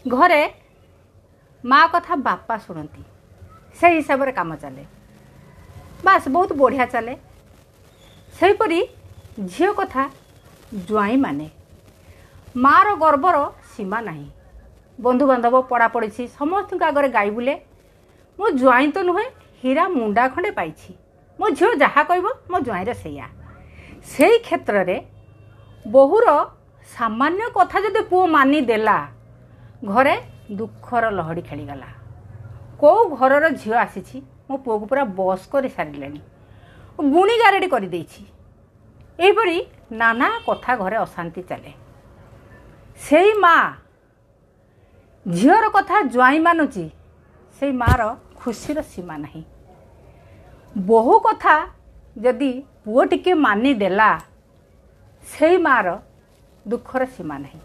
ଘରେ ମା କଥା ବାପା ଶୁଣନ୍ତି, ସେଇ ହିସାବରେ କାମ ଚାଲେ, ବାସ୍ ବହୁତ ବଢ଼ିଆ ଚାଲେ। ସେହିପରି ଝିଅ କଥା ଜ୍ୱାଇଁ ମାନେ, ମାଆର ଗର୍ବର ସୀମା ନାହିଁ। ବନ୍ଧୁବାନ୍ଧବ, ପଡ଼ାପଡ଼ୋଶୀ ସମସ୍ତଙ୍କ ଆଗରେ ଗାଇ ବୁଲେ, ମୋ ଜ୍ୱାଇଁ ତ ନୁହେଁ, ହୀରା ମୁଣ୍ଡା ଖଣ୍ଡେ ପାଇଛି, ମୋ ଝିଅ ଯାହା କହିବ ମୋ ଜ୍ୱାଇଁର ସେଇଆ। ସେଇ କ୍ଷେତ୍ରରେ ବୋହୂର ସାମାନ୍ୟ କଥା ଯଦି ପୁଅ ମାନିଦେଲା, ଘରେ ଦୁଃଖର ଲହଡ଼ି ଖେଳିଗଲା। କେଉଁ ଘରର ଝିଅ ଆସିଛି, ମୋ ପୁଅକୁ ପୁରା ବସ୍ କରି ସାରିଲେଣି, ଗୁଣି ଗାରେଡ଼ି କରିଦେଇଛି, ଏହିପରି ନାନା କଥା ଘରେ ଅଶାନ୍ତି ଚାଲେ। ସେଇ ମା ଝିଅର କଥା ଜ୍ୱାଇଁ ମାନୁଛି, ସେଇ ମାଆର ଖୁସିର ସୀମା ନାହିଁ। ବୋହୂ କଥା ଯଦି ପୁଅ ଟିକେ ମାନିଦେଲା, ସେଇ ମାଆର ଦୁଃଖର ସୀମା ନାହିଁ।